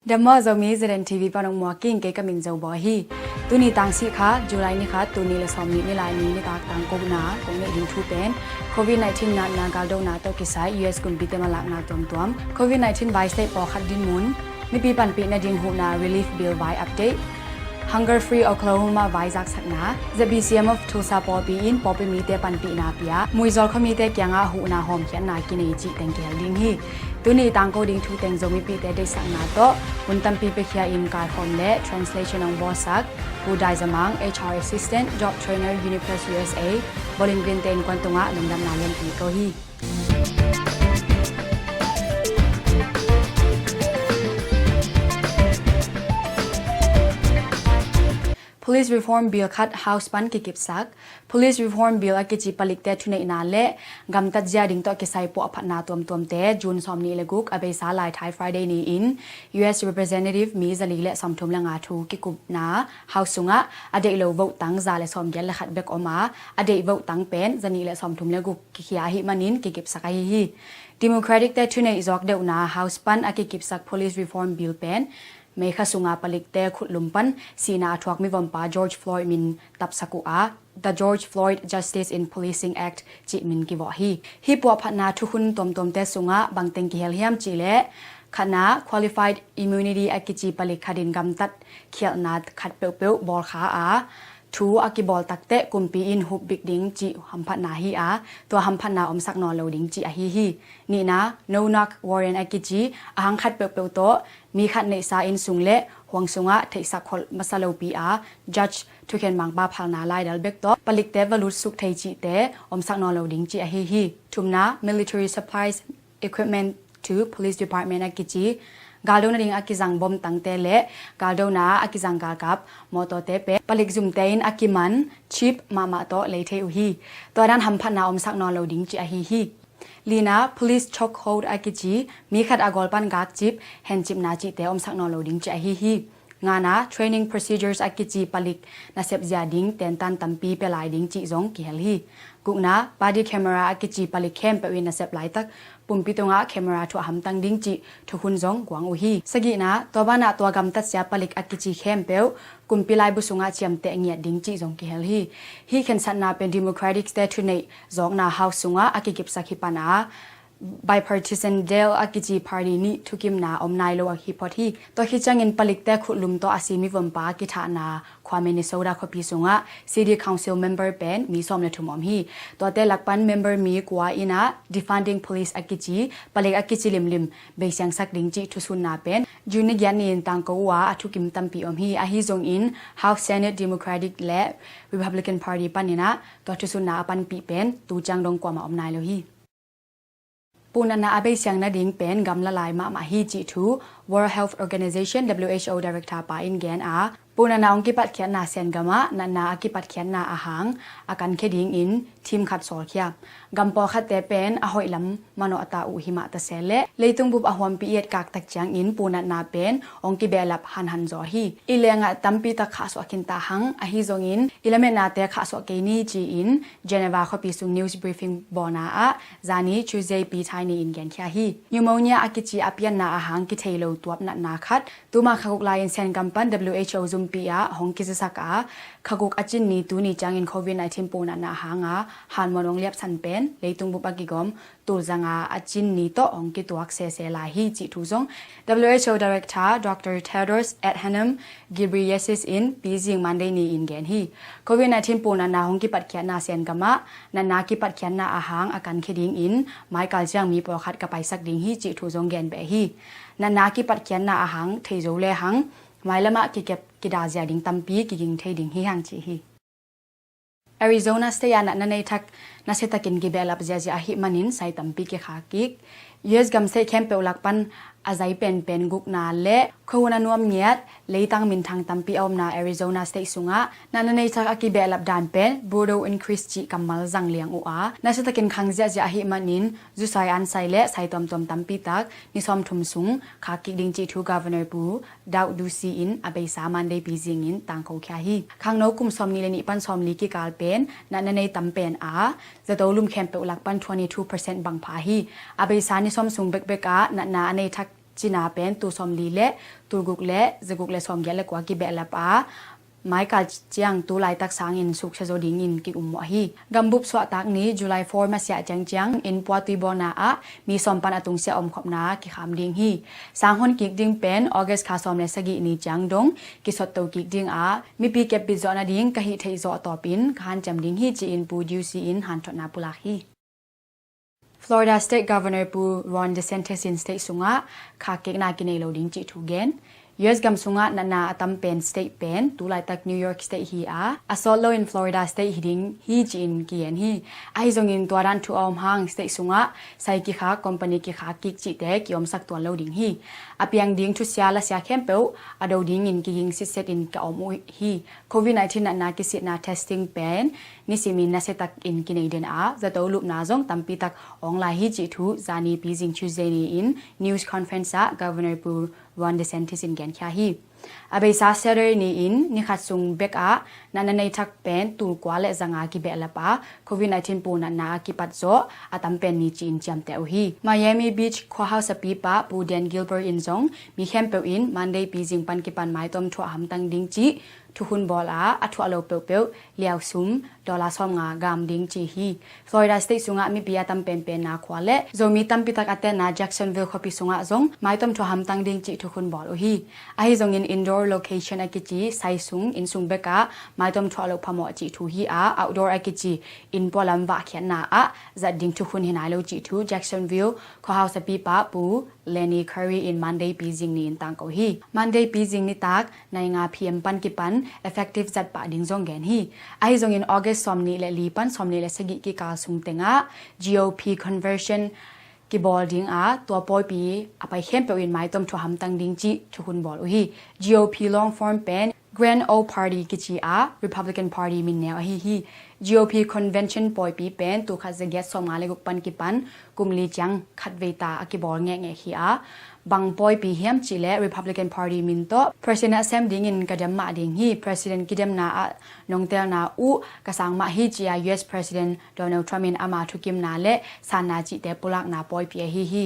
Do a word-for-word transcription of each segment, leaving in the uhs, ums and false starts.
Dam maw Zomi, Z N T V pan hong muak ing, kei ka min Zo Bawi hi. Tuni tangsi kha, July ni khat, tuni le sawm nih ni lai ni nitak tangkona kong neih ding thu pen, Covid nineteen natna galdona tawh kisai U S kumpite malakna tuamtuam, Covid nineteen vai state pawlkhat dinmun, mipi panpih nading huhna relief bill vai update, Hunger Free Oklahoma vai zaksakna, Z B C M of Tulsa pawlpi in pawlpi mite panpihna pia, Muizawl khuamite kiangah huhna hawmkhiatna kinei cih teng kihel ding hi. Tuni tangko ding thu teng Zomipihte deihsakna tawh hun tampi piakhia in kaikhawm le translation hong bawlsak Pu Dai Za Mang, H R Assistant, Job Trainer, Unipress U S A, Bowling Green te innkuan tungah lungdamna lianpi ko hi. Police Reform Bill khat House pan kikipsak. Police Reform Bill a kici palikte thuneihna le gamtat zia ding tawh kisai puahphatna tuamtuamte June sawm nih le guk a beisa lai Thai Friday ni-in U S Representative mi zali le sawmthum le nga thu kikupna House sungah a deih lo vote tang za le sawmgiat le khat bek om a, a deih vote tang pen zanih le sawmthum le guk kikhia ahih manin kikipsak ahi hi. Democratic te thuneih zawk deuhna House pan a kikipsak Police Reform Bill pen Mei kha sunga palikte khutlum pan sihna a thuak mivompa George Floyd min tapsak uh a, The George Floyd Justice in Policing Act cih min kivawh hi. Hih puahphatna thukhun tuamtuamte sungah bangteng kihel hiam cihleh, khatna, qualified immunity a kici palik khatin gamtat khialhna khat peuhpeuh bawlkha a, thu a kibawl takteh kumpi in hupbik ding cih hamphatna hi a, tua hamphatna omsak nawn lo ding cih ahi hi. Nihna, no knock warrant a kici a hang khat peuhpeuh tawh mi khat neihsa inn sung le huang sungah theihsak kholh masa lopi a, judge thukhen mangpa phalna laidal bek tawh palikte va lutsuk thei cihte omsak nawn lo ding cih ahi hi. Thumna, military supplies equipment to police department a kici galdo nading a kizang bom tangte le galdona a kizang galkap mawtawte pen palik zumte in a kiman chip mahmah tawh lei thei uh hi. Tua dan hamphatna omsak nawn lo ding cih ahi hi. Lina, police chokehold a kici mi khat a gawl pan gakcip, hencipna cihte omsak nawn lo ding cih ahi hi. Ngana, training procedures a kici palik nasep zia ding tentan tampi pia lai ding cih zong kihel hi. Gukna, body camera a kici palik khempeuh in nasep laitak pumpi tungah camera thuah hamtang ding cih thukhun zong guang uh hi. Sagihna, tua banah tua gamtat sia palik a kici khempeuh kumpi laibu sungah ciamteh ngiat ding cih zong kihel hi. Hih khensatna pen Democratic te thuneih zawkna House sungah a kikipsak hi pan a, bipartisan deal a kici party nih thukimna om nai lo ahi phot hi. Tua khit ciangin palikte khutlum tawh a si mivompa kithahna khua Minnesota khuapi sungah City Council member pen mi sawm le thum om hi. Tuate lak pan member mi kua in ah defunding police a kici palik a kici limlim beisiangsak ding cih thusunna pen June ni giat ni-in tangko uh a, a thukim tampi om hi. Ahi zongin House, Senate Democratic le Republican Party panin ah tua thusunna a panpih pen tu ciang dong kuamah om nai lo hi. Punatna a beisiang nading pen gamla lai mahmah hi cih thu World Health Organization, W H O, director pa in gen a, punatna hong kipatkhiatna Sen gamah natna a kipatkhiatna a hang a kankhia dingin thim khat sawlkhia. Gam pawlkhatte pen a hoih lam manawh ta uh himah ta se leh leitung bup a huampi i etkak tak ciangin punatna pen hong kibehlap hanhan zaw hi. I lengah tampi tak khahsuah khinta hang, ahi zongin i lametnate khahsuah kei ni ci-in Geneva khuapi sung news briefing bawlna ah zani Tuesday pi Thai ni-in genkhia hi. Pneumonia a kici a pianna a hang kithei lo tuap natna khat tuma khaguk lai-in Sen gam pan W H O zumpi ah hong kizasak a, khaguk a cin ni tuni ciangin Covid nineteen punatna hanga hanmuan hong liapsan pen leitung bup a kigawm tulzanga a cin ni tawh hong kituak sese lai hi cih thu zong W H O director Doctor Tedros Adhanom Ghebreyesus in pizing Monday ni-in gen hi. Covid nineteen punatna hong kipatkhiatna Sen gamah natna kipatkhiatna a hang a kankhia dingin maikal ciang mi pawlkhat ka paisak ding hi cih thu zong gen beh hi. Natna kipatkhiatna a hang thei zo lehang mailamah kikep kidalzia ding tampi kiging thei ding hi hang ci hi. Arizona state ah natna nei thak nasiatakin kibehlap ziahziah ahih manin sai tampi kikhak kik. U S gam state khempeuh lak pan a zai penpen gukna le khuahun a nuam ngiat leitang minthang tampi a omna Arizona state sungah natna nei thak a kibehlap dan pen brutal increase cih kammal zang liang uh a, nasiatakin khang ziahziah ahih manin zusai ansai le sai tuamtuam tampi tak ni sawmthum sung khak kik ding cih thu Governor Pu Doug Ducey in a beisa Monday pizingin tangko khia hi. Khangno kum sawmnih le nih pan sawmli kikal pen natna nei tam pen a, zato lum khempeuh lak pan twenty two percent bang pha hi. A beisa ni sawm sung bekbek ah natna a nei thak Cina pen tul sawmli le tul guk le zaguk le sawmgiat le kua kibehlap a, maikal ciang tu laitak sangin suksia zo dingin ki-um uh ahi. Gambup suahtak ni July four masiah ciangciang innpua tuibawlna ah mi sawm pan a tungsiah omkhopna kikham ding hi. Sang hon kik ding pen August kha sawm le sagih ni ciang dong kisotto kik ding a, mipi kepbit zawh nading ka hih theih zawh tawpin ka hanciam ding hi, ci-in Pu Ducey in hanthotna pulak hi. Florida State Governor Pu Ron DeSantis in state sungah khakekna kinei lo ding cih thu gen. U S gam sungah natna a tam pen state pen tu laitak New York State hi a, a sawt loin Florida State hi ding hi ci-in kigen hi. Ahi zongin tua dan thu a om hang state sungah sai kikhak, company kikhak kik cihte kiomsak tuan lo ding hi. A piang ding thusia lasia khempeuh a do dingin kiging sitset in ka om uh hi. Covid nineteen natna kisitna testing pen nisimin nasiatak in kinei den a, zato lupna zong tampitak awng lai hi cih thu zani pizing Tuesday ni-in news conference ah Governor Pu Ron DeSantis in genkhia hi. A beisa Saturday ni-in nikhat sung bek ah natna nei thak pen tul kua le zanga kibehlap a, Covid nineteen punatna a kipat zawh a tam pen ni ci-in ciamteh uh hi. Miami Beach khuahausapipah Pu Dan Gilbert in zong mi khempeuh in Monday pizing pan kipan maitom thuah hamtang ding cih thukhun bawl a, a thuah lo peuhpeuh liausum dollar sawmnga gam ding ci hi. Florida State sungah mipi a tam penpenna khua le Zomi tampitak a tenna Jacksonville khuapi sungah zong maitom thuah hamtang ding cih thukhun bawl uh hi. Ahi zongin indoor location a kici sai sung, inn sung bekah maitom thuah loh phamawh cih thu hi a, outdoor a kici inn pualam vahkhiatna ah zat ding thukhun hi nai lo cih thu Jacksonville khuahausapipa Pu Lenny Curry in Monday pizing ni-in tangko hi. Monday pizing nitak nai nga P M pan kipan effective zat pah ding zong gen hi. Ahi zongin August sawmnih le li pan sawmnih le sagih kikal sung tengah G O P convention kibawl ding a, tua pawipi a pai khempeuh in maitom thuah hamtang ding cih thukhun bawl uh hi. G O P long form pen Grand Old Party kici a, Republican Party min neu ahi hi. G O P convention pawipi pen tul khat za giat sawmnga le guk pan kipan kum li ciang khatvei ta a kibawl ngehngeh hi a, bang pawipi hiam cih leh Republican Party min tawh President a sem dingin ka dem mah ding hi. President kidemna ah nongtelna uh ka sang mah hi, ci-a U S President Donald Trump in ama thukimna le sanna cihte pulakna pawipi ahi hi.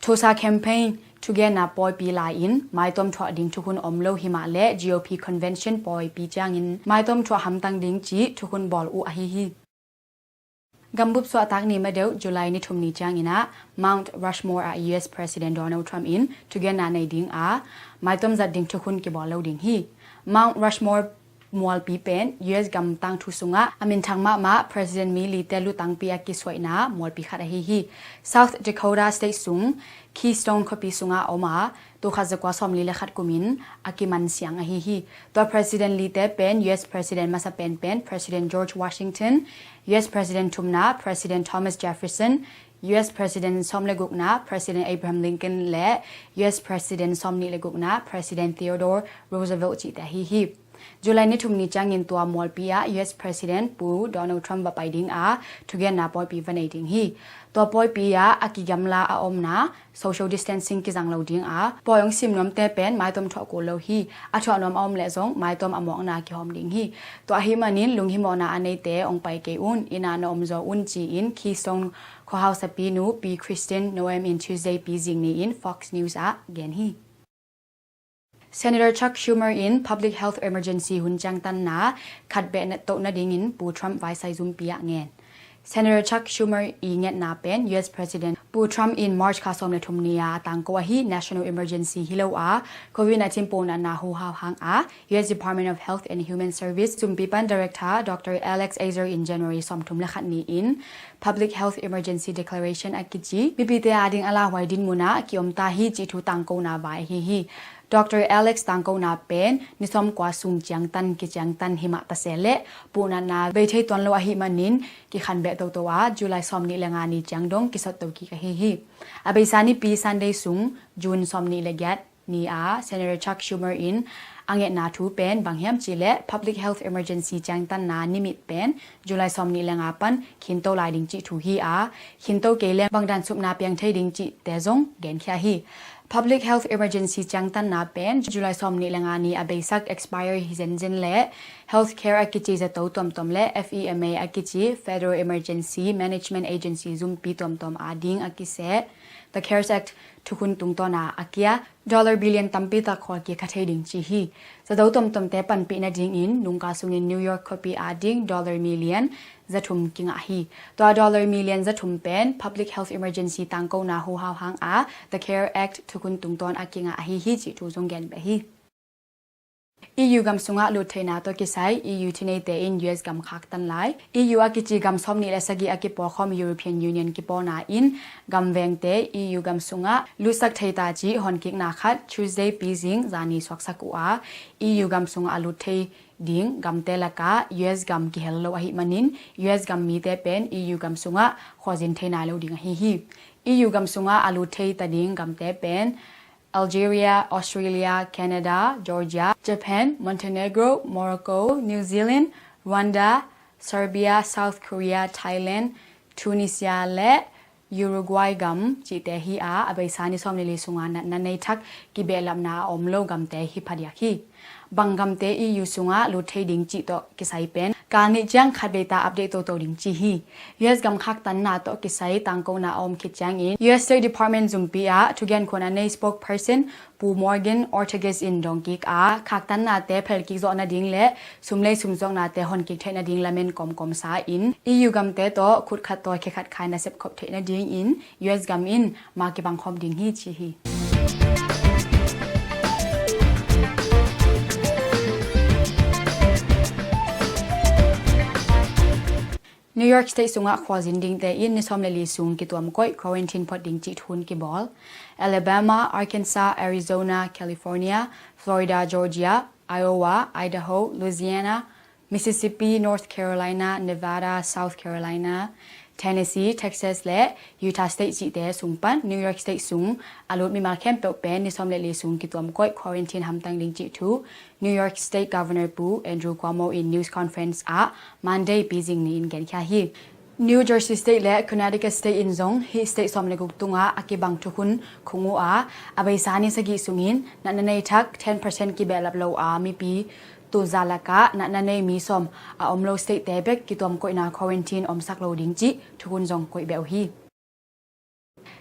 Tulsa campaign thugenna pawipi lai-in maitom thuah ding thukhun om lo hi mah leh G O P convention pawipi ciangin maitom thuah hamtang ding cih thukhun bawl uh ahi hi. Gambup suahtak ni madeuh July ni thum ni ciangin ah Mount Rushmore ah U S President Donald Trump in thugenna nei ding a, maitom zat ding thukhun kibawl lo ding hi. Mount Rushmore mualpi pen U S gam tangthu sungah a minthang mahmah President mi lite lutangpi a kisuaihna mualpi khat ahi hi. South Dakota State sung Keystone khuapi sungah a om a, tul khat za kua sawmli le khat kumin a kiman siang ahi hi. Tua President lite pen U S President masa penpen President George Washington, U S President thumna President Thomas Jefferson, U S President sawm le gukna President Abraham Lincoln le U S President sawmnih le gukna President Theodore Roosevelt cihte ahi hi. July ni thum ni ciangin tua mualpi ah U S President Pu Donald Trump va pai ding a, thugenna pawipi va nei ding hi. Tua pawipi ah a kigamla a omna, social distancing kizang lo ding a, pawi hong sim nuamte pen maitom thuah kul lo hi. A thuah nuam a om leh zong maitom a mawkna kihawm ding hi. Tua ahih manin lunghimawhna a neite hong pai kei un, inn ah na om zaw un, ci-in Keystone khuahausapi nu Pi Kristen Noem in Tuesday pizing ni-in Fox News ah gen hi. Senator Chuck Schumer in public health emergency hun ciangtanna khat beh na toh nadingin Pu Trump vaisai zumpi ah ngen. Senator Chuck Schumer i ngetna pen U S President Pu Trump in March kha sawm le thum ni-a a tangko ahi national emergency hi lo a, Covid nineteen punatna huhau hang a U S Department of Health and Human Service zumpi pan Director Doctor Alex Azar in January sawmthum le khat ni-in public health emergency declaration a kici mipite ading a lauhuai dinmun ah kiom ta hi cih thu tangkona vai ahi hi. Doctor Alex tangkona pen ni sawmkua sung ciangtan kiciangtan hi mah ta se leh punatna bei thei tuan lo ahih manin kikhan beh toto a, July sawmnih le nga ni ciang dong kisotto kik ahi hi. A beisa nipi Sunday sung June sawmnih le giat ni-a Senator Chuck Schumer in a ngetna thu pen bang hiam cih leh public health emergency ciangtanna nimit pen July sawmnih le nga pan khinto lai ding cih thu hi a, khinto kei leng bang dan supna piang thei ding cihte zong genkhia hi. Public health emergency ciangtanna pen July sawmnih le nga ni a beisak expire hi zenzen leh healthcare a kici zato tuamtuam le F E M A a kici Federal Emergency Management Agency zumpi tuamtuam ading a kiseh The CARES Act thukhun tungtawna a kia dollar billion tampi tak khawl kik kha thei ding ci hi. Zato tomtomte panpih nadingin nungka sungin New York khuapi a ding dollar million zathum kingah hi. Tua dollar million zathum pen Public Health Emergency tangkona huhau hanga The care Act thukhun tungtawn a kingah ahi hi cih thu zong gen beh hi. E U gam sungah lut theihna tawh kisai E U thineite in U S gam khaktan lai. E U a kici gam sawmnih le sagih a kipawlkhawm European Union kipawlna in gamvengte E U gam sungah lutsak thei ta cih honkikna khat Tuesday pizing zani suaksak uh a, E U gam sungah a lut thei ding gamte lakah U S gam kihel lo ahih manin U S gam mite pen E U gam sungah khuazin thei nai lo ding ahi hi. E U gam sungah a lut thei ta ding gamte pen Algeria, Australia, Canada, Georgia, Japan, Montenegro, Morocco, New Zealand, Rwanda, Serbia, South Korea, Thailand, Tunisia le Uruguay gam cihte hi a, a beisa ni sawm le li sunga natna nei thak kibehlapna a om lo gamte hi phadiak hi. Bang gamte E U sungah lut thei ding cih tawh kisai pen kal nih ciang khatvei ta update toto ding ci hi. U S gam khaktanna tawh kisai tangkona a om khit ciangin U S State Department zumpi ah thugenkhuan a nei spokesperson Pu Morgan Ortagus in dawngkik a, khaktannate phelkik zawh nading le sumlei sumzuaknate honkik theih nading lamen kawmkawm sa in E U gamte tawh khut khat tawi khe khat khai nasep khop theih nadingin U S gam in ma kibang khawm ding hi ci hi. New York State sungah khualzin dingte in ni sawm le li sung kituam koih quarantine phot ding cih thukhun kibawl. Alabama, Arkansas, Arizona, California, Florida, Georgia, Iowa, Idaho, Louisiana, Mississippi, North Carolina, Nevada, South Carolina, Tennessee, Texas le Utah State cihte sung pan New York State sung a lut mimal khempeuh pen ni sawm le li sung kituam koih quarantine hamtang ding cih thu New York State Governor Pu Andrew Cuomo in news conference ah Monday pizing ni-in genkhia hi. New Jersey State le Connecticut State in zong hih state sawm le guk tungah a kibang thukhun khung uh a, a beisa ni sagih sungin natna nei thak ten percent kibehlap lo a mipi tulza lakah natna nei mi sawm a om lo state-te bek kituam koihna quarantine omsak lo ding cih thukhun zong koih beh uh hi.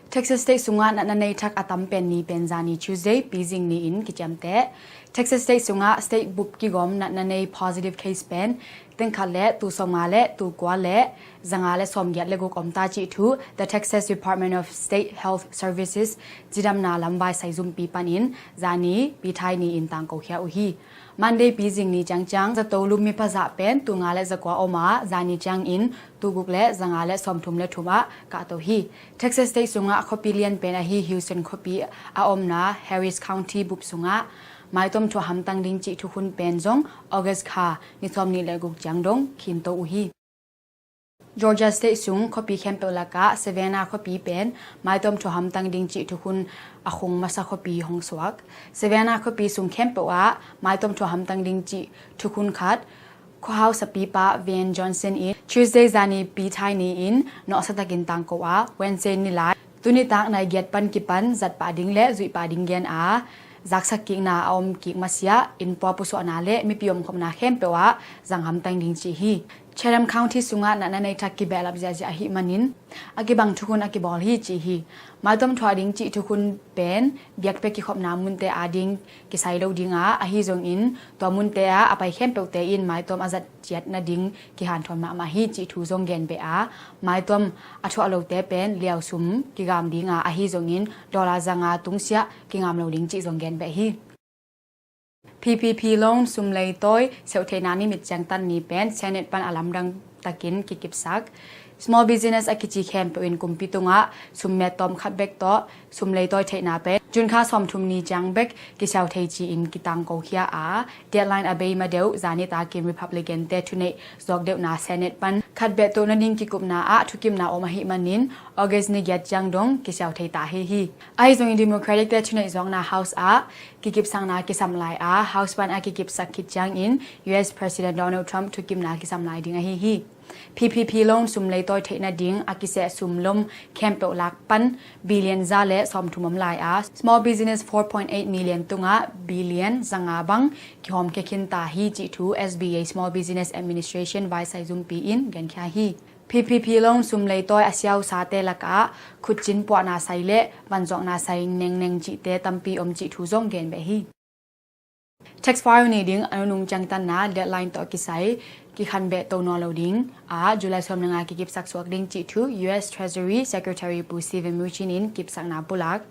Texas State sungah natna nei thak a tam pen ni pen zani Tuesday pizing ni-in kiciamteh. Texas State sungah state bup kigawm natna nei positive case pen tengkhat le tul sawmnga le tul kua le zanga le sawmgiat le guk omta cih thu The Texas Department of State Health Services cidamna lamvai saizumpi panin zani pithai ni-in tangkokhia uh hi. Monday pizing ni ciangciang zato lum mipha zah pen tul nga le zakua om a, zani ciangin tul guk le zanga le sawmthum le thum ah kahto hi. Texas State sungah khuapi lian pen ahi Houston khuapi a omna Harris County bup sungah maitom thuah hamtang ding cih thukhun pen zong August kha ni sawmnih le guk ciang dong khinto uh hi. Georgia State sung khuapi khempeuh lakah Savannah khuapi pen maitom thuah hamtang ding cih thukhun a khung masa khuapi hong suak. Savannah khuapi sung khempeuh ah maitom thuah hamtang ding cih thukhun khat khuahau sapipa Van Johnson in Tuesday zani pithai ni-in nawhsa takin tangko a, Wednesday nilai tuni tak nai giat pan kipan zat pah ding le zuih pah ding gen a, zaksak kikna a om kik masiah innpua pusuahna le mipi omkhopna khempeuh ah zang hamtang ding ci hi. Chatham County sungah natna nei thak kibehlap ziahziah ahih manin a kibang thukhun a kibawl hi ci hi. Maitom thuah ding cih thukhun pen biakpek kikhopna munte ading kisai lo ding a, ahi zongin tua munte ah a pai khempeuhte in maitom a zat ciat nading kihanthawn mahmah hi cih thu zong gen beh a, maitom a thuah lote pen liausum kigam ding a, ahi zongin dollar zanga tungsiah kingam lo ding cih zong gen beh hi. P P P loan sumleitawi seuhtheihna nimit ciangtan ni pen Senate pan a lamdang takin kikipsak. Small business a kici khempeuh in kumpi tungah summet tawm khat bek tawh sumleitawi theihna pen June kha sawmthum ni ciang bek kisiau thei ci-in kitangkokhia a, deadline a bei ma deuh zani takin Republican-te thuneih zuak deuhna Senate pan khat beh tuah nading kikupna ah thukimna om ahih manin August ni giat ciang dong kisiau thei ta hi hi. Ahi zongin Democratic-te thuneih zuakna House ah kikipsakna kisam lai a, House pan a kikipsak khit ciangin U S President Donald Trump thukimna kisam lai ding ahi hi. P P P loan sumleitawi theih nading a kiseh sumlom khempeuh lak pan billion za le sawmthum om lai a, small business four point eight million tungah billion zanga bang kihawmkhia khin ta hi cih thu S B A, Small Business Administration, vai saizumpi in genkhia hi. P P P loan sum leitawi a siausate lakah khutcin puahna sai le vanzuakna sai nengneng cihte tampi om cih thu zong gen beh hi. Tax file ni ding a nunung ciangtanna deadline tawh kisai kikhanbeh to nawn lo ding a July sawm le nga kikipsak suak ding cih thu U S Treasury Secretary Pu Steven Mnuchin in kipsakna pulak.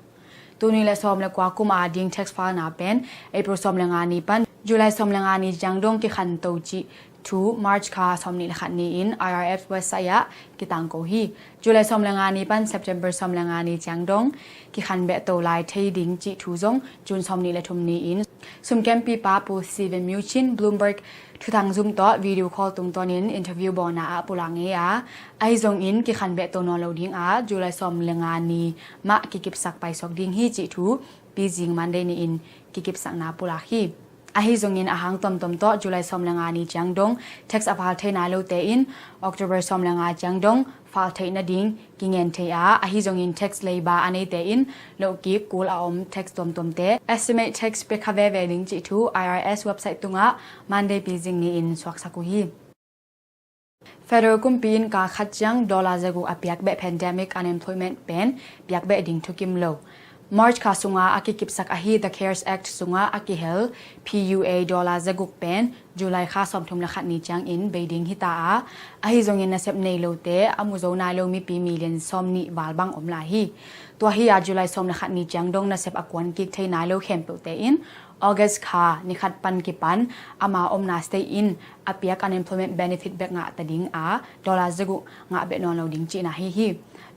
Tuni le sawm le kua kum a ding tax file na pen April sawm le nga ni pan July sawm le nga ni ciang dong kikhan to cih thu March kha sawm nih le khat ni-in I R S website ah kitangko hi. July sawm le nga ni pan September sawm le nga ni ciang dong kikhanbeh to lai thei ding cih thu zong June sawm nih le thum ni-in sumkempipa Pu Steven Mnuchin Bloomberg thuthang zum tawh video call tungtawnin interview bawlna ah pulak ngei a, ahi zongin kikhanbeh to nawn lo ding a July sawm le nga ni mah kikipsak paisuak ding hi cih thu pizing Monday ni-in kikipsakna pulak hi. Ahi zongin a hang tuamtuam tawh July sawm le nga ni ciang dong tax a file thei nai lote in October sawm le nga ciang dong file theih nading kingen thei a, ahi zongin tax leiba a neite in lohkik kul a om tax tuamtuamte estimate tax pia kha veve ding cih thu I R S website tungah Monday pizing ni-in suaksak uh hi. Federal kumpi in kal khat ciang dollar zaguk a piakbeh pandemic unemployment pen piakbeh ding thukim lo. March kha sunga a kikipsak ahi The cares Act sunga a kihel P U A dollar zaguk pen July kha sawmthum le khat ni ciangin bei ding hita a, ahi zongin nasep nei lote a mu zo nai lo mipi million sawm nih val bang om lai hi. Tua hi a July sawm le khat ni ciang dong nasep a kuan kik thei nai lo khempeuhte in August kha ni khat pan kipan ama omna state in a piak unemployment benefit bek ngah ta ding a dollar zaguk ngah beh nawn lo ding cihna hi hi.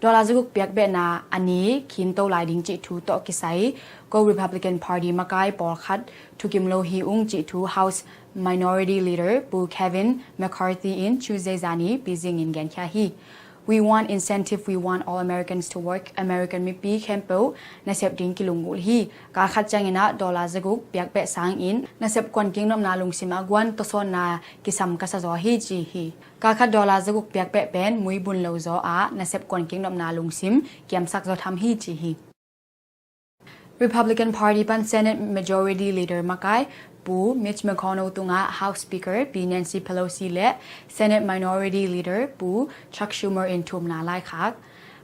Dollar zaguk piak behna a ni khin to lai ding cih thu tawh kisai ko Republican Party makai pawlkhat thukim lo hi ung cih thu House Minority Leader Pu Kevin McCarthy in Tuesday zani pizing in genkhia hi. We want incentive, we want all Americans to work. American mipi khempeuh nasep ding kilunggulh hi. Kal khat ciangin ah dollar zaguk piak beh sangin nasep kuan kingnopna lungsim a guan tawsawnna kisam ka sa zaw hi ci hi. Kal khat dollar zaguk piak beh pen muibun lo zaw ah nasep kuan kingnopna lungsim kiamsak zaw tham hi ci hi. Republican Party pan Senate Majority Leader makai Pu Mitch McConnell tungah House Speaker Pi Nancy Pelosi le Senate Minority Leader Pu Chuck Schumer in thumna laikhak.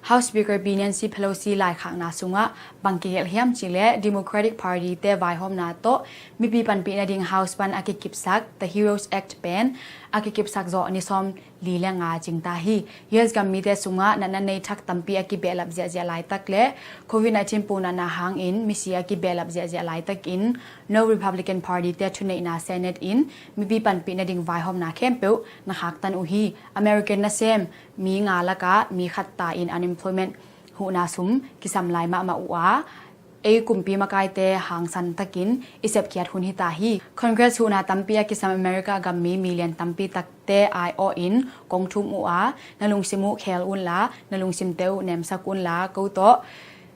House Speaker Pi Nancy Pelosi laikhakna sungah bang kigelh hiam cih leh Democratic Party te vaihawmna tawh mipi panpih nading House pan a kikipsak The heroes Act pen a kikipsak zawh ni sawm li le nga cingta hi. U S gam mite sungah natna nei thak tampi a kibehlap ziahziah laitak le covid nineteen punatna hangin misi a kibehlap ziahziah laitakin no Republican Party te thuneihna Senate in mipi panpih nading vaihawmna khempeuh na khaktan uh hi. American nasem mi nga lakah mi khat ta in unemployment huhna sum kisam lai mahmah uh a, ei kumpi makaite hangsan takin i sepkhiat hun hita hi. Congress huhna tampi a kisam America gammi million tampi takte ai-awh in kong thum uh a, na lungsim uh khel unla, na lungsimte uh nemsak unla, ko tawh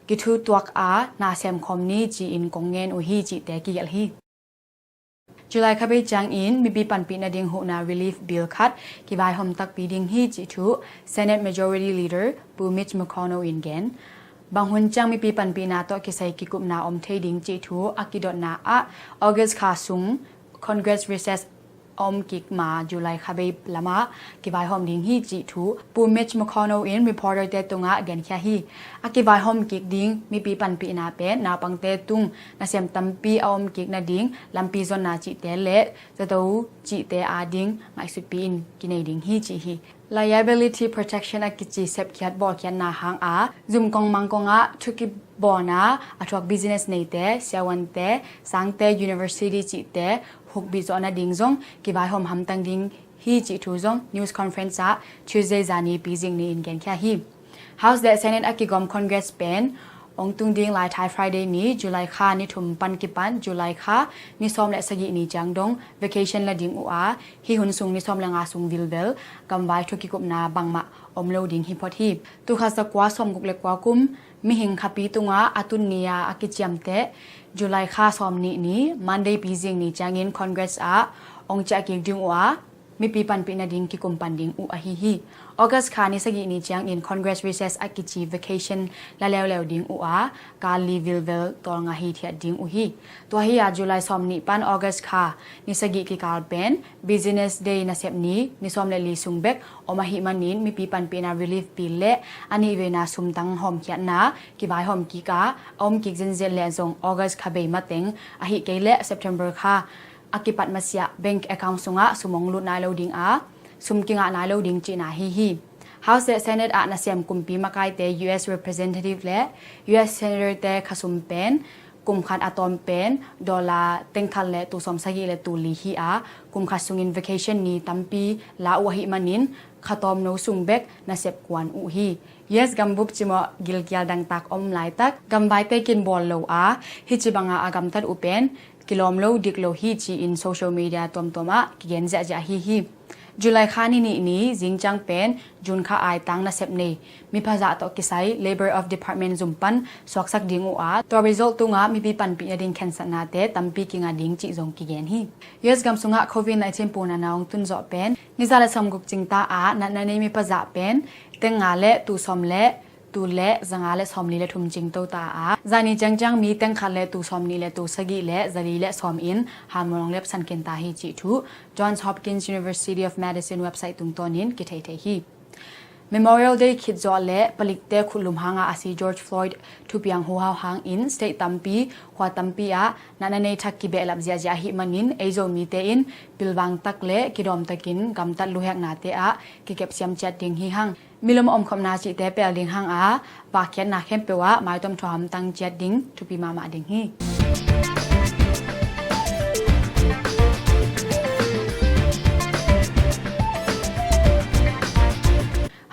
kithutuak a na semkhawm ni ci-in kong ngen uh hi cihte kigelh hi. July kha bei ciangin mipi panpih nading huhna relief bill khat kivaihawm takpi ding hi cih thu Senate Majority Leader Pu Mitch McConnell in gen. Bang hun ciang mipi panpihna tawh kisai kikupna om thei ding cih thu a kidotna ah August kha sung Congress recess a om kik ma July kha bei lamah kivaihawm ding hi cih thu Pu Mitch McConnell in reporter te tungah genkhia hi. A kivaihawm kik ding mipi panpihna pen naupangte tung nasem tampi a om kik nading lampi zonna cihte le zato cihte ading ngaihsutpi in kinei ding hi ci hi. Liability protection a kici sepkhiat bawlkhiatna hang a zumkong mangkong ah thukibawlna a thuak business neite, siavuante, sangte, university cihte hukbih zawh nading zong kivaihawm hamtang ding hi cih thu zong news conference ah Tuesday zani pizing ni-in genkhia hi. House le Senate a kigawm Congress pen ong tung ding lai thai Friday ni July kha ni thum pan kipan July kha ni sawm le sagih ni ciang dong vacation la ding uh a, hih hun sung ni sawm le nga sung vilvel gamvai thu kikupna bangmah om lo ding hi phot hi. Tul khat za kua sawmguk le kua kum mihing khapi tungah a tun ni-a a kiciamteh July kha sawm nih ni Monday pizing ni ciangin Congress ah ong ciah kik ding uh a, mipi panpih nading kikum pan ding uh ahi hi. August kha ni sagih ni ciangin Congress recess a kici vacation la leuleu ding uh a, kal li vilvel tawlnga hi thiat ding uh hi. Tua hi a July sawm nih pan August kha ni sagih kikal pen Business Day nasep ni, ni sawm le li sung bek om ahih manin mipi panpihna relief bill le a nih veina sumtang hawmkhiatna kivaihawm kik a, a om kik zenzen leh zong August kha bei mateng ahih kei leh September kha a kipat masiah bank account sungah sum hong lut nai lo ding a, sum kingah nai lo ding cihna hi hi. House le Senate ah nasem kumpi makaite U S Representative le U S Senator te khasum pen kum khat a tawm pen dollar teng khat le tul sawm sagih le tul li hi a, kum khat sungin vacation ni tampi la uh ahih manin kha tawmno sung bek nasep kuan uh hi. U S gambup cimawh gilkial dangtak om laitak gamvaite kin bawl lo a, hih ci banga a gamtat uh pen kilawm lo dik lo hi ci-in social media tuamtuam ah kigen ziahziah hi hi. July kha ni nih ni zingciang pen June kha aitang nasep nei miphazah tawh kisai Labor of Department zum pan suaksak ding uh a, tua result tungah mipi panpih nading khensatnate tampi kinga ding cih zong kigen hi. U S gam sungah covid nineteen puna na hong tunzawh pen ni za le sawm guk cingta ah natna nei miphazah pen teng nga le tul sawm le tul le zanga le sawm li le thum cing tota a, zani ciangciang mi teng khat le tul sawm nih le tul sagih le zali le sawm in hamuang lepsan kinta hi cih thu Johns Hopkins University of Medicine website tungtawnin kitheithei hi. Memorial Day khitzawh le palikte khutlum hanga a si George Floyd thupiang huhau hangin state tampi khua tampi ah natna nei thak kibehlap ziahziah ahih manin ei Zomite in pilvang tak le kidawm takin gamtat luheknate ah kikepsiam ciat ding hi hang. Milum omkhopna cihte pel ding hanga vakkhiatna khempeuh ah maitom thuaham tang ciat ding thupi mahmah ding hi.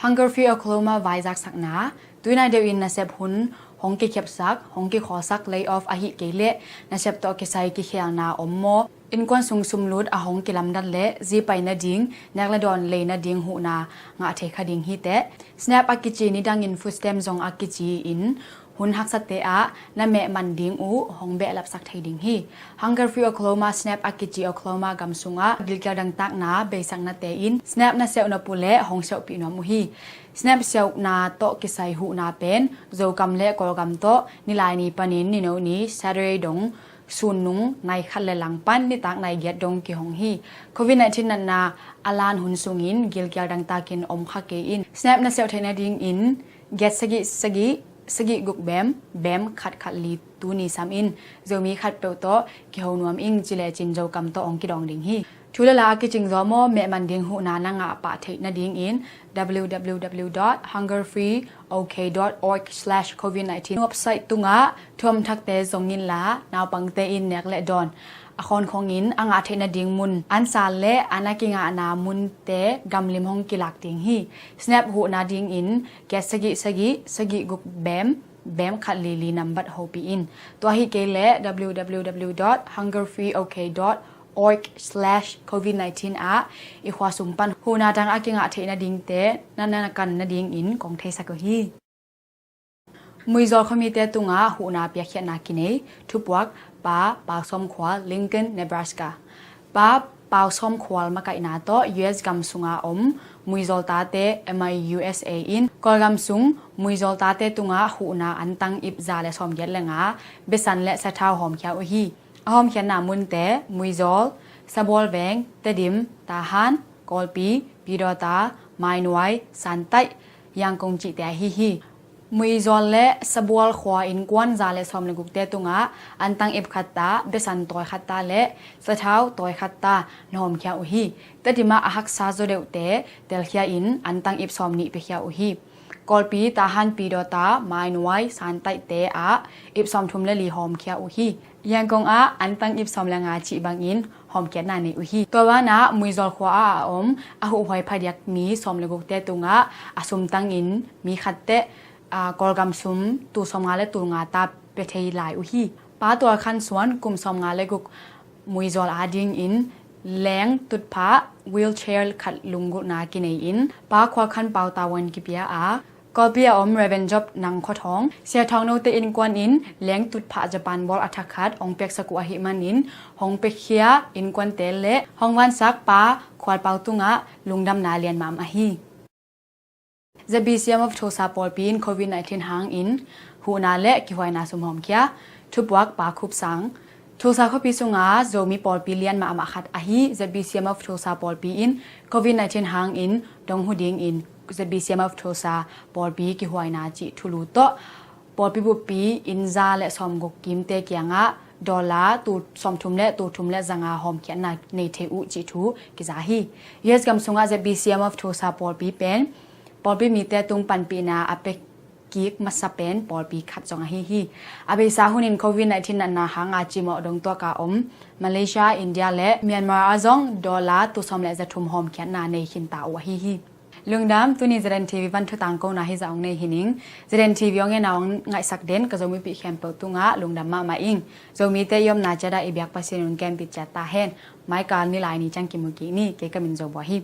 Hunger Free Oklahoma vaizaksakna, tuinai deuhin nasep hun hong kikhepsak, hong kikhawlsak lay off ahih kei leh nasep tawh kisai kikhelna om maw? Innkuan sung sumlut a hong kilamdang le zipai nading nek le dawn lei nading huhna ngah thei kha ding hi teh. SNAP a kici nidangin food stamp zong a kici in hun haksate ah na meh man ding uh hong behlapsak thei ding hi. Hunger Free Oklahoma SNAP a kici Oklahoma gam sungah gilkial dangtakna beisaknate in SNAP na seuh na pu le hong seuhpih nuam uh hi. SNAP seuhna tawh kisai huhna pen Zokam le Kawlgam tawh Nilaini panin Nino ni Saturday dong sun nung nai khat le langpan nitak nai giat dong kihong hi. Covid nineteen natna a lan hun sungin gilkial dangtakin om kha kei in SNAP na seuh theih nadingin giat sagih sagih sagih guk bem bem khat khat li tuni sam in Zomi khatpeuh tawh kiho nuam ing ci lecin Zokam tawh hong kidawng ding hi. Thu le la a kicing zaw maw meh man ding huhna na ngah pah theih nadingin www dot hungerfreeok dot org slash covid nineteen website tungah thuamthakte zong inla naupangte in nek le dawn a khawnkhongin a ngah theih nading mun ansa le an a kingahna munte gamlim hong kilak ding hi. SNAP huhna dingin giat sagih sagih sagih guk bem bem khat li li nambat hopih in. Tua hi kei leh www dot hungerfreeok dot org slash covid nineteen ah i khua sung pan huhna dang a kingah theih nadingte na na kan nadingin kong theisak uh hi. Muizawl khuamite tungah huhna piakkhiatna kinei. Thupuak Pa Pau Sawm Khual, Lincoln, Nebraska. Pa Pau Sawm Khual makaihna tawh U S gam sunga om Muizawl tate M I U S A in Kawlgam sung Muizawl tate tungah huhna antang ip za le sawmgiat le nga besan le sathau hawmkhia uh hi. A hawmkhiatna munte Muizawl, Sabual Veng, Tedim, Tahan, Kawlpi, Pidawta, Mainuai, Santaih, Yangkong cihte ahi hi. Muizawl le Sabual khua innkuan za le sawm le gukte tungah antang ip khat ta, besan tawi khat ta le sathau tawi khat ta na hawmkhia uh hi. Tedim ah a haksa zaw deuhte telkhia in antang ip sawm nih piakhia uh hi. Kawlpi, Tahan, Pidawta, Mainuai, Santaihte ah ip sawmthum le li hawmkhia uh hi. Yangkong ah antang ip sawm le nga cih bangin hawmkhiatna nei uh hi. Tua banah Muizawl khua ah a om a huhhuai phadiak mi sawm le gukte tungah a sumtangin mi khatteh Kawlgam sum tul sawmnga le tul nga ta pia thei lai uh hi. Pa Tual Khan Suan kum sawmnga le guk Muizawl adingin leng tutphah wheelchair khat lunggulhna kinei in Pa Khual Khan Pau Tawan kipia a Kawlpi a om Reverend Job Nang Khua Thawng, Sia Thawng Note innkuan in lengtut phah Japan bawl a thak khat hong piaksak uh ahih manin hong piakhia innkuante le hong vansak Pa Khual Pau tungah lungdamna lian mahmah hi. ZBCM of Tulsa pawlpi in Covid nineteen hangin huhna le kihuaina sum hawmkhia, thupuak Pa Khup Sang. Tulsa khuapi sunga Zomi pawlpi lian mahmah khat ahi ZBCM of Tulsa pawlpi in Covid nineteen hangin dong hu dingin ZBCM of Tulsa pawlpi kihuaina cih thulu tawh pawlpi buppi inn za le sawmguk kimte kiangah dollar tul sawmthum le tul thum le zanga hawmkhiatna nei thei uh cih thu kiza hi. US gam sungah ZBCM of Tulsa pawlpi pen pawlpi mite tung panpihna a pia kik masa pen pawlpi khat zong ahi hi. A beisa hunin Covid nineteen natna hanga cimawh dongtuak a om Malaysia, India le Myanmar ah zong dollar tul sawm le za thum hawmkhiatna nei khinta uh ahi hi. Lungdam, tuni ZNTV van thu tangkona hi zah hong nei hi ning. ZNTV hong en a hong ngaihsak den ka Zomipih khempeuh tungah lungdam mahmah ing. Zomite i omna ciat ah i biak Pasian in hong kempih ciat ta hen. Maikal nilai ni ciang kimu kik ni. Kei ka min Zo Bua hi.